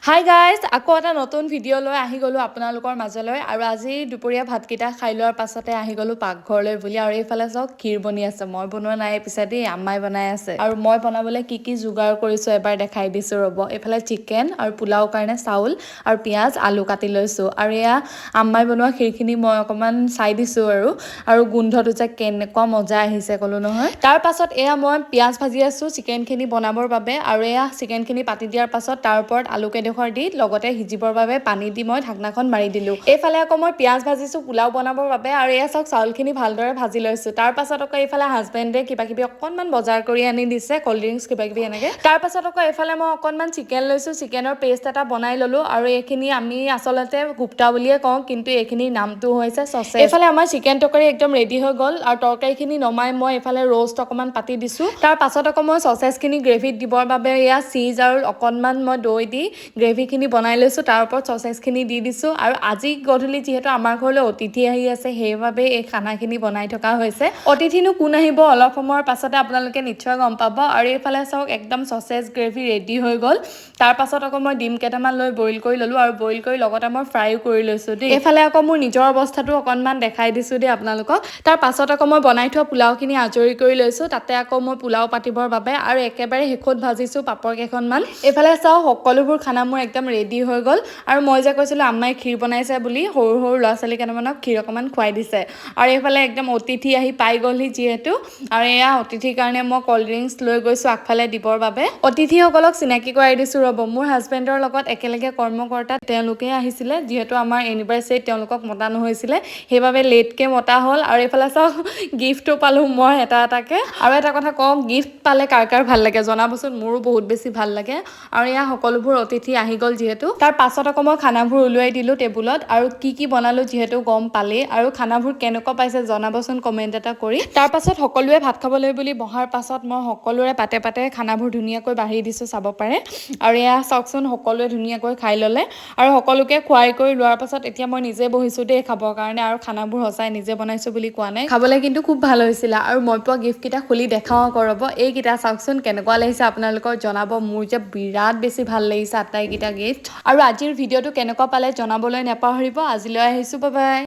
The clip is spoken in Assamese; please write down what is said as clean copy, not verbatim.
হাই গাইজ, আকৌ এটা নতুন ভিডিঅ' লৈ আহি গ'লোঁ আপোনালোকৰ মাজলৈ। আৰু আজি দুপৰীয়া ভাতকেইটা খাই লোৱাৰ পাছতে আহি গ'লোঁ পাকঘৰলৈ বুলি। আৰু এইফালে চাওক, ক্ষীৰ বনি আছে। মই বনোৱা নাই পিছে দেই, আম্মাই বনাই আছে। আৰু মই বনাবলৈ কি কি যোগাৰ কৰিছোঁ এবাৰ দেখাই দিছোঁ, ৰ'ব। এইফালে চিকেন আৰু পোলাওৰ কাৰণে চাউল আৰু পিঁয়াজ, আলু কাটি লৈছোঁ। আৰু এয়া আম্মাই বনোৱা ক্ষীৰখিনি মই অকণমান চাই দিছোঁ আৰু গোন্ধটো যে কেনেকুৱা মজা আহিছে ক'লোঁ নহয়। তাৰ পাছত এয়া মই পিঁয়াজ ভাজি আছোঁ চিকেনখিনি বনাবৰ বাবে। আৰু এয়া চিকেনখিনি পাতি দিয়াৰ পাছত তাৰ ওপৰত আলু কেইডোখৰ দি লগতে সিজিবৰ বাবে পানী দি মই ঢাকনাখন মাৰি দিলোঁ। এইফালে আকৌ মই পিঁয়াজ ভাজিছোঁ পোলাও বনাবৰ বাবে। আৰু এয়া চাওক, চাউলখিনি ভালদৰে ভাজি লৈছোঁ। তাৰ পাছত আকৌ এইফালে হাজবেণ্ডে কিবা কিবি অকণমান বজাৰ কৰি আনি দিছে, কল্ড ড্ৰিংকছ কিবা কিবি এনেকৈ। তাৰ পাছত আকৌ এইফালে মই অকণমান চিকেন লৈছোঁ, চিকেনৰ পেষ্ট এটা বনাই ল'লোঁ। আৰু এইখিনি আমি আচলতে গুপ্তা বুলিয়ে কওঁ, কিন্তু এইখিনিৰ নামটো হৈছে চচেজ। এইফালে আমাৰ চিকেন তৰকাৰী একদম ৰেডি হৈ গ'ল আৰু তৰকাৰীখিনি নমাই মই এইফালে ৰ'ষ্ট অকণমান পাতি দিছোঁ। তাৰ পাছত আকৌ মই চচেজখিনি গ্ৰেভিত দিবৰ বাবে এয়া চীজ আৰু অকণমান মই দৈ দি গ্ৰেভিখিনি বনাই লৈছোঁ, তাৰ ওপৰত চচেজখিনি দি দিছোঁ। আৰু আজি গধূলি যিহেতু আমাৰ ঘৰলৈ অতিথি আহি আছে, সেইবাবে এই খানাখিনি বনাই থকা হৈছে। অতিথিনো কোন আহিব, অলপ সময়ৰ পাছতে আপোনালোকে নিশ্চয় গম পাব। আৰু এইফালে চাওক, একদম চচেজ গ্ৰেভি ৰেডি হৈ গ'ল। তাৰ পাছত আকৌ মই ডিম কেইটামান লৈ বইল কৰি ল'লোঁ আৰু বইল কৰি লগতে মই ফ্ৰাইও কৰি লৈছোঁ দেই। এইফালে আকৌ মোৰ নিজৰ অৱস্থাটো অকণমান দেখাই দিছোঁ দেই আপোনালোকক। তাৰ পাছত আকৌ মই বনাই থোৱা পোলাওখিনি আজৰি কৰি লৈছোঁ, তাতে আকৌ মই পোলাও পাতিবৰ বাবে। আৰু একেবাৰে শেষত ভাজিছোঁ পাপৰ কেইখনমান। এইফালে চাওঁ, সকলোবোৰ খানা মোৰ একদম ৰেডি হৈ গ'ল। আৰু মই যে কৈছিলোঁ আম্মাই ক্ষীৰ বনাইছে বুলি, সৰু সৰু ল'ৰা ছোৱালী কেইটামানক ক্ষীৰ অকণমান খুৱাই দিছে। আৰু এইফালে একদম অতিথি আহি পাই গ'লহি যিহেতু, আৰু এয়া অতিথিৰ কাৰণে মই কল্ড ড্ৰিংকছ লৈ গৈছোঁ আগফালে দিবৰ বাবে। অতিথিসকলক চিনাকি কৰাই দিছোঁ, ৰ'ব। মোৰ হাজবেণ্ডৰ লগত একেলগে কৰ্মকৰ্তা তেওঁলোকে আহিছিলে। যিহেতু আমাৰ এনিভাৰ্চাৰীত তেওঁলোকক মতা নহৈছিলে, সেইবাবে লেটকৈ মতা হ'ল। আৰু এইফালে চাওক, গিফ্টো পালোঁ মই এটা এটাকে। আৰু এটা কথা কওঁ, গিফ্ট পালে কাৰ কাৰ ভাল লাগে জনাবচোন। মোৰো বহুত বেছি ভাল লাগে। আৰু এয়া সকলোবোৰ অতিথি আহি গ'ল যিহেতু, তাৰ পাছত আকৌ মই খানাবোৰ উলিয়াই দিলোঁ টেবুলত। আৰু কি কি বনালোঁ যিহেতু গম পালেই। আৰু খানাবোৰ কেনেকুৱা পাইছে জনাবচোন কমেণ্ট এটা কৰি। তাৰ পাছত সকলোৱে ভাত খাবলৈ বুলি বহাৰ পাছত মই সকলোৰে পাতে পাতে খানাবোৰ ধুনীয়াকৈ বাঢ়ি দিছোঁ, চাব পাৰে। আৰু এয়া চাওকচোন, সকলোৱে ধুনীয়াকৈ খাই ল'লে। আৰু সকলোকে খুৱাই কৰি লোৱাৰ পাছত এতিয়া মই নিজে বহিছোঁ দেই খাবৰ কাৰণে। আৰু খানাবোৰ সঁচাই নিজে বনাইছোঁ বুলি কোৱা নাই, খাবলৈ কিন্তু খুব ভাল হৈছিলে। আৰু মই পোৱা গিফ্টকেইটা খুলি দেখাওঁ আকৌ, ৰ'ব। এইকেইটা চাওকচোন, কেনেকুৱা লাগিছে আপোনালোকৰ জনাব। মোৰ যে বিৰাট বেছি ভাল লাগিছে আটাইকেইটা গিফ্ট। আৰু আজিৰ ভিডিঅ'টো কেনেকুৱা পালে জনাবলৈ নাপাহৰিব। আজিলৈ আহিছোঁ, বাই বাই।